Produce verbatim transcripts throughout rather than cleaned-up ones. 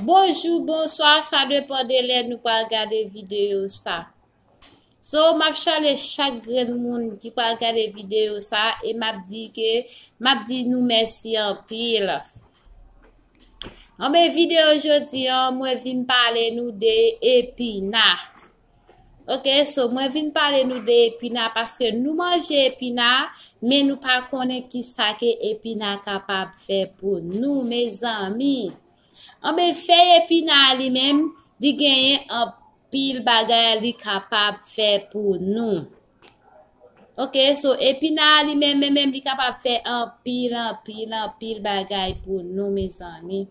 Bonjou, bonswa, sa depann de lè nou pral gade videyo sa. So, m ap salye chak grenn moun ki pral gade videyo sa e m ap di ke m ap di nou mèsi anpil. Anben, videyo jodi an, mwen vin pale nou de epina. Oke, so mwen vin pale nou de epina paske nou manje epina, men nou pa konnen kisa ke epina kapab fè pou nou, mezanmi. Anben, fèy epina a li menm, li genyen anpil bagay li kapab fè pou nou. Oke, so epina a li menm, menm, menm, li kapab fè anpil, anpil, anpil bagay pou nou, mezanmi.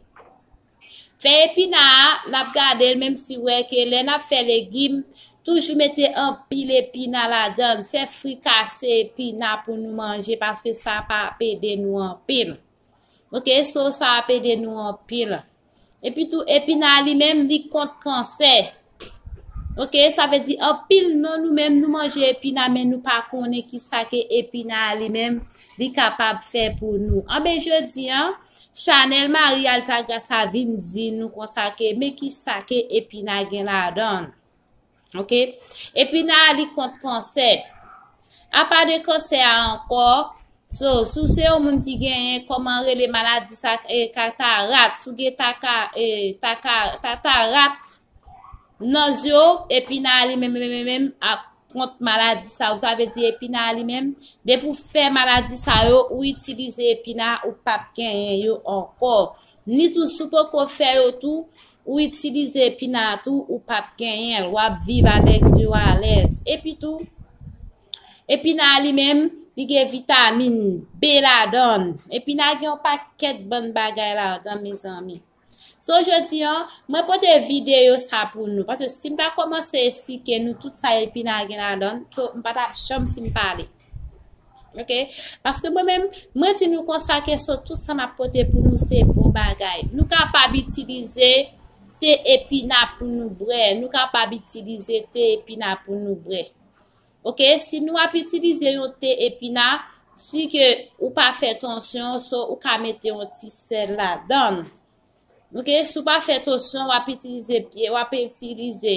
Fèy epina a, n ap gade l, menm si w wè ke lè n ap fè legim, toujou mete anpil epina ladan l. Fè frikase epina pou nou manje, paske sa p ap ede nou anpil. Oke, so sa ap ede nou anpil. Epi tou, epina a li menm, li kont kansè. Oke, sa vle di anpil nan nou menm, nou manje epina, men nou pa konnen kisa ke epina a li menm, li kapab fè pou nou. Anben, jodi an, chanèl Marie Altagrace a vin di nou konsa ke, men kisa ke epina gen ladan l. Oke? Epina a li kont kansè. Apa de kansè a ankò, so, si w se yon moun ki genyen, kòman rele maladi sa, e, katarat, si w gen taka, e, taka, katarat nan zye w, epina a li menm, menm, menm, menm, ap kont maladi sa yo. Sa vle di epina a li menm, depi w fè maladi sa yo, ou itilize epina, ou p ap genyen yo ankò. Ni tou, si w poko fè yo tou, ou itilize epina tou, ou p ap genyen l. W ap viv avèk zye w alèz. Epi tou, epina a li menm, li gen vitamin B ladan l. Epina gen yon pakèt bann bagay ladan, mezanmi. So, jodi an, mwen pote videyo sa pou nou. Paske si m ta kòmanse esplike nou tout sa epina gen ladan l, so, m pa t ap janm fin pale. Oke? Paske mwen menm, mwen di nou konsa ke so tout sa m ap pote pou nou se bon bagay. Nou kapab itilize te epina pou nou bwè. Nou kapab itilize te epina pou nou bwè. Oke? Si nou ap itilize yon te epina, si ke ou pa fè tansyon, so ou ka mete yon ti sèl ladan l. Oke, si w pa fè tansyon, w ap itilize pye, w ap itilize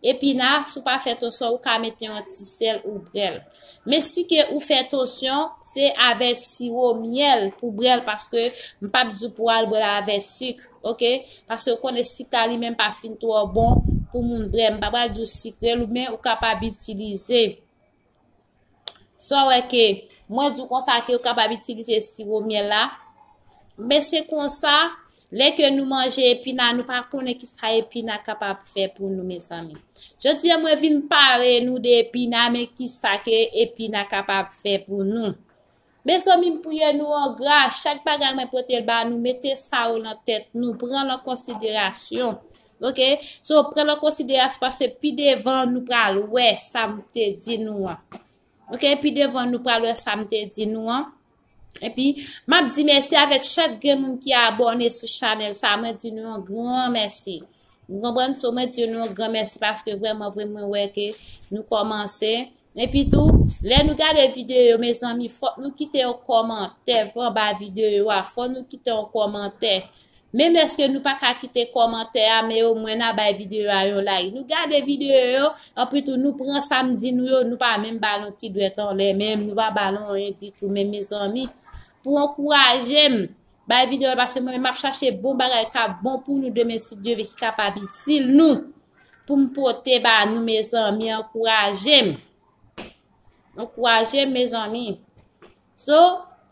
epina, si w pa fè tansyon, ou ka mete yon ti sèl ou bwè l. Men si ke ou fè tansyon, se avèk siwo myèl pou bwè l, paske m p ap di w pou w al bwè l avèk sik, oke? Paske w konnen sik la li menm pa fin twò bon pou moun bwè. M pa pral di w sikre l, men ou kapab itilize. Sa w wè ke mwen di w konsa ke ou kapab itilize siwo myèl la. Men se konsa, lè ke nou manje epina, nou pa konnen kisa epina kapab fè pou nou, mezanmi. Jodi a, mwen vin pale nou de epina, men kisa ke epina kapab fè pou nou. Mezanmi, m priye nou an gras, chak bagay mwen pote l ba nou, mete sa yo nan tèt nou, pran l an konsiderasyon. Oke? So, pran l an konsiderasyon paske pi devan nou pral wè sa m te di nou an. Oke, pi devan nou pral wè sa m te di nou an. Epi, m ap di mèsi avèk chak grenn moun ki abòne sou chanèl sa. Mwen di nou yon gran mèsi. Ou konprann? So, mwen di nou yon gran mèsi paske vrèman vre mwen wè ke nou kòmanse. Epi tou, lè nou gade videyo yo, mezanmi, fòk nou kite yon kòmantè anba videyo a. Fòk nou kite yon kòmantè. Menm lèske nou pa ka kite kòmantè a, men omwen n a bay videyo a yon like. Nou gade videyo yo, anpi tou nou pran sa m di nou yo, nou pa menm ba l yon ti dwèt anlè, menm nou pa ba l anyen ditou, men mezanmi, pou ankouraje m, bay videyo a, paske mwen menm m ap chache bon bagay k ap bon pou nou demen, si Dye vle, ki kapab itil nou, pou m pote ba nou, mezanmi, ankouraje m. Ankouraje m, mezanmi. So,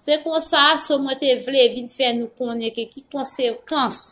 se konsa, so mwen te vle vin fè nou konnen ke ki konsekans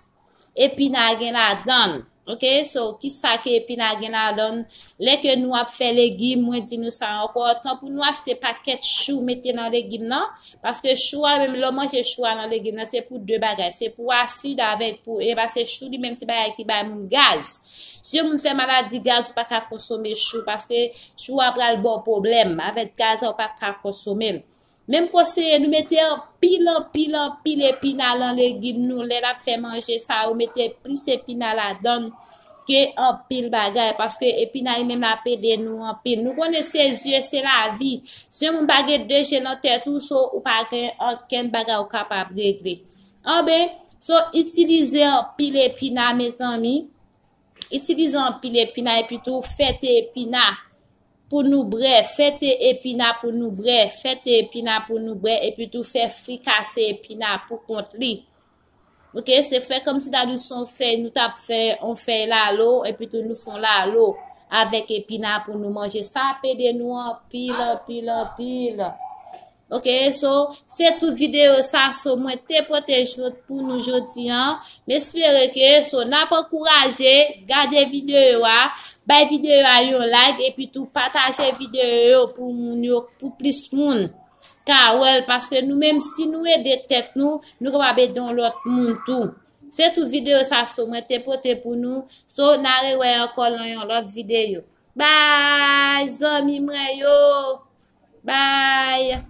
epina gen ladan l. Oke? So, kisa ke epina gen ladan l? Lè ke nou ap fè legim, mwen di nou sa ankò, tanpri nou achte pakèt chou mete nan legim nan, paske chou a menm, lè w manje chou a nan legim nan, se pou de bagay. Se pou asid avèk pou, e paske chou li menm se bagay ki bay moun gaz. Si yon moun fè maladi gaz, ou pa ka konsome chou, paske chou a pral ba w pwoblèm. Avèk gaz la, ou p ap ka konsome l. Men m konseye nou mete anpil, anpil, anpil epina nan legim nou. Lè n ap fè manje sa yo, mete plis epina ladan l ke anpil bagay, paske epina li menm l ap ede nou anpil. Nou konnen se zye, se lavi. Si yon moun pa gen de je nan tèt ou, so ou pa gen okenn bagay ou kapab regle. Anben, So, itilize anpil epina, mezanmi. Itilize anpil epina epi tou fete epina pou nou bwè. Fete epina pou nou bwè. Fete epina pou nou bwè. Epi tou fè frikase epina pou kont li. Ok, se fè kòmsi ta di se yon fèy, nou t ap fè yon fèy lalo, epi tou nou fè yon lalo avèk epina pou nou manje. Sa ap ede nou anpil, anpil, anpil. Ok, so, se tout videyo sa, so, mwen te pote jod pou nou jodi an. M espere ke, so, n ap ankouraje, gade videyo a, bay videyo a yon like, epi tou pataje videyo yo pou moun yo, pou plis moun ka wè l, paske nou menm, si nou ede tèt nou, nou kapab ede yon lòt moun tou. Se tout videyo sa, so, mwen te pote pou nou. So, n a rewè ankò nan yon lòt videyo. Bye, zanmi mwen yo. Bye.